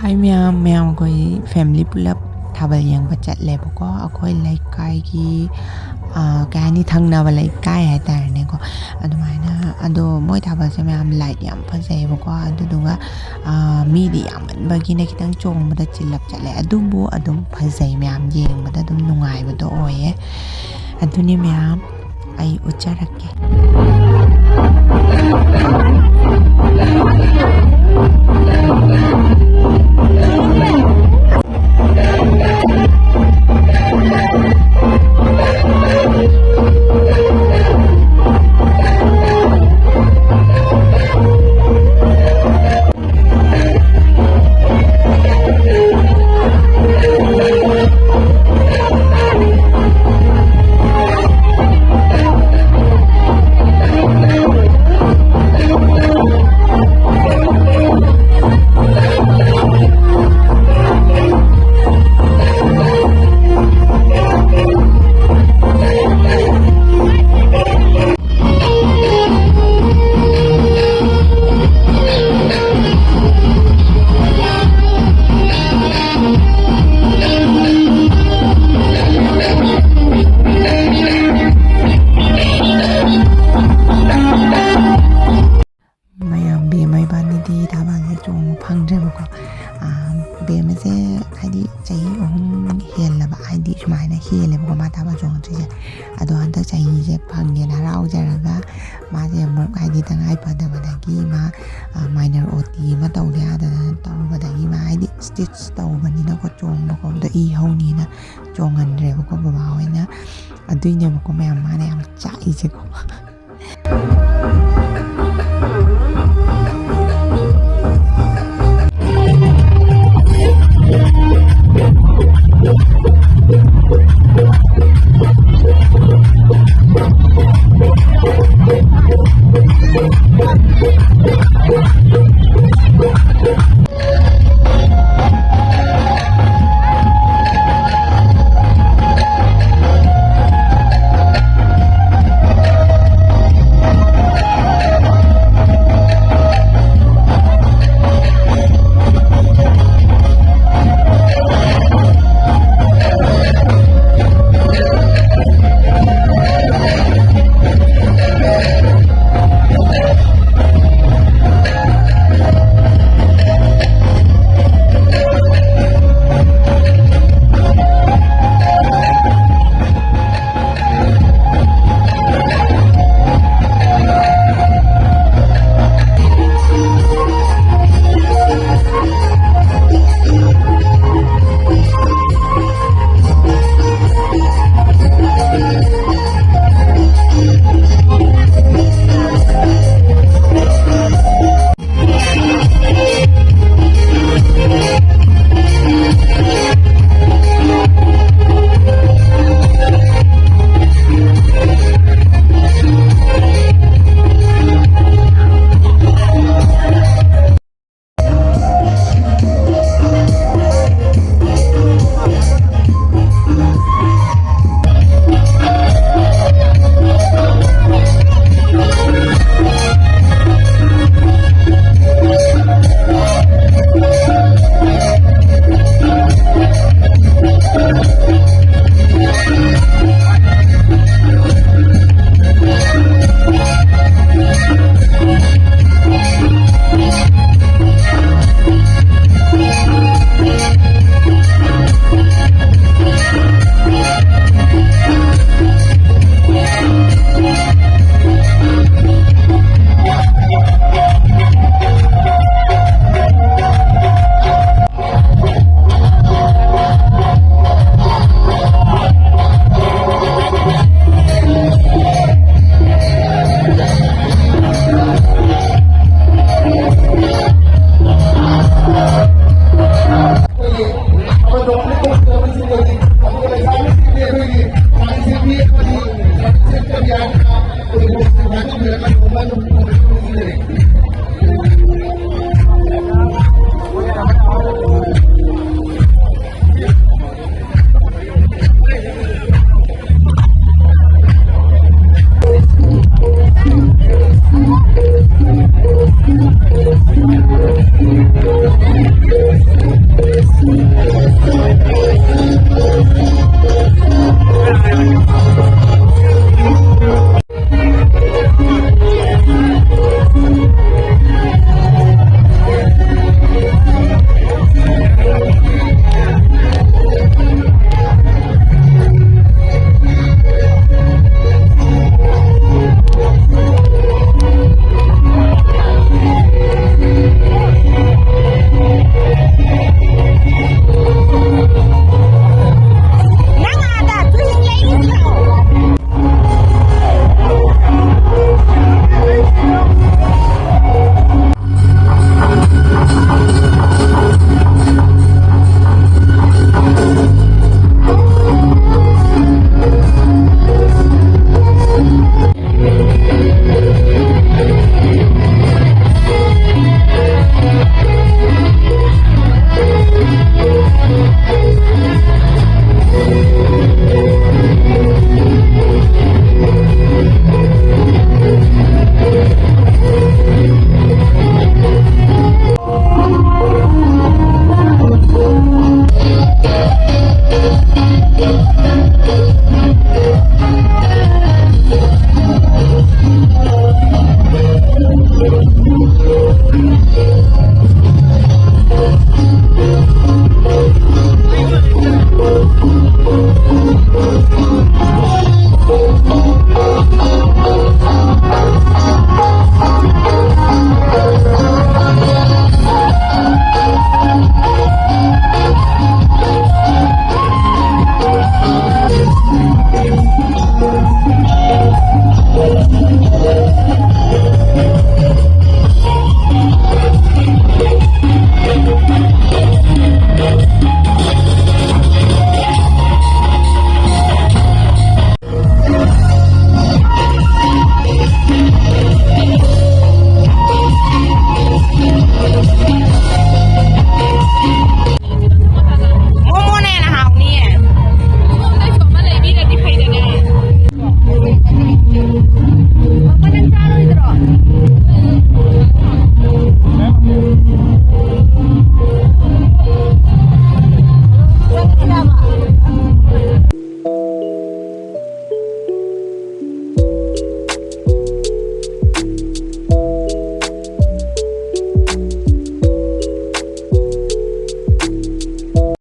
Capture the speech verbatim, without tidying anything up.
ꯑꯩ ꯃꯌꯥꯝ ꯃꯌꯥꯝ ꯑꯩꯈꯣꯏ ꯐꯦꯃꯤꯂꯤ ꯄꯨꯂꯞ ꯊꯥꯕꯜ ꯌꯦꯡꯕ ꯆꯠꯂꯦꯕꯀꯣ꯫ ꯑꯩꯈꯣꯏ ꯂꯩꯀꯥꯏꯒꯤ, ꯑꯥ, ꯀꯩ ꯍꯥꯏꯅꯤ, ꯊꯪꯅꯕ ꯂꯩꯀꯥꯏ ꯍꯥꯏꯇꯥꯔꯦꯅꯦꯀꯣ꯫ ꯑꯗꯨꯃꯥꯏꯅ, ꯑꯗꯣ ꯃꯣꯏ ꯊꯥꯕꯜꯁꯦ ꯃꯌꯥꯝ ꯂꯥꯏꯠ ꯌꯥꯝ ꯐꯖꯩꯌꯦꯕꯀꯣ꯫ ꯑꯗꯨꯗꯨꯒ, ꯑꯥ, ꯃꯤꯗꯤ ꯌꯥꯝꯃꯟꯕꯒꯤꯅ ꯈꯤꯇꯪ ꯆꯣꯡꯕꯗ ꯆꯤꯜꯂꯞ ꯆꯠꯂꯦ꯫ ꯑꯗꯨꯕꯨ ꯑꯗꯨꯝ ꯐꯖꯩ, ꯃꯌꯥꯝ ꯌꯦꯡꯕꯗ ꯑꯗꯨꯝ ꯅꯨꯡꯉꯥꯏꯕꯗꯣ ꯑꯣꯏꯌꯦ꯫ ꯑꯗꯨꯅꯤ ꯃꯌꯥꯝ, ꯑꯩ ꯎꯠꯆꯔꯛꯀꯦ꯫ ꯃꯌꯥꯝ, ꯕꯦꯝꯃ ꯏꯕꯥꯅꯤꯗꯤ ꯊꯥꯕꯜꯁꯦ ꯆꯣꯡꯕ ꯐꯪꯗ꯭ꯔꯦꯕꯀꯣ꯫ ꯑꯥ, ꯕꯦꯝꯃꯁꯦ ꯍꯥꯏꯗꯤ ꯆꯍꯤ ꯑꯍꯨꯝ ꯍꯦꯜꯂꯕ, ꯍꯥꯏꯗꯤ ꯁꯨꯃꯥꯏꯅ ꯍꯦꯜꯂꯦꯕꯀꯣ ꯃꯥ ꯊꯥꯕꯜ ꯆꯣꯡꯉꯛꯇ꯭ꯔꯤꯁꯦ꯫ ꯑꯗꯣ ꯍꯟꯗꯛ ꯆꯍꯤꯁꯦ ꯐꯪꯉꯦꯅ ꯍꯔꯥꯎꯖꯔꯒ ꯃꯥꯁꯦ ꯑꯃꯨꯛ ꯍꯥꯏꯗꯤ ꯇꯉꯥꯏ ꯐꯗꯕꯗꯒꯤ ꯃꯥ, ꯑꯥ, ꯃꯥꯏꯅꯔ ꯑꯣ ꯇꯤ ꯑꯃ ꯇꯧꯗ ꯌꯥꯗꯗꯅ ꯇꯧꯕꯗꯒꯤ ꯃꯥ ꯍꯥꯏꯗꯤ ꯁ꯭ꯇꯤꯆ ꯇꯧꯕꯅꯤꯅꯀꯣ, ꯆꯣꯡꯕ ꯈꯣꯠꯄꯗꯣ ꯏ ꯍꯧꯅꯤꯅ ꯆꯣꯡꯍꯟꯗ꯭ꯔꯦꯕꯀꯣ ꯕꯕꯥ ꯍꯣꯏꯅ꯫ ꯑꯗꯨꯏꯅꯦꯕꯀꯣ ꯃꯌꯥꯝ ꯃꯥꯅ ꯌꯥꯝ ꯆꯥꯛꯏꯁꯦꯀꯣ꯫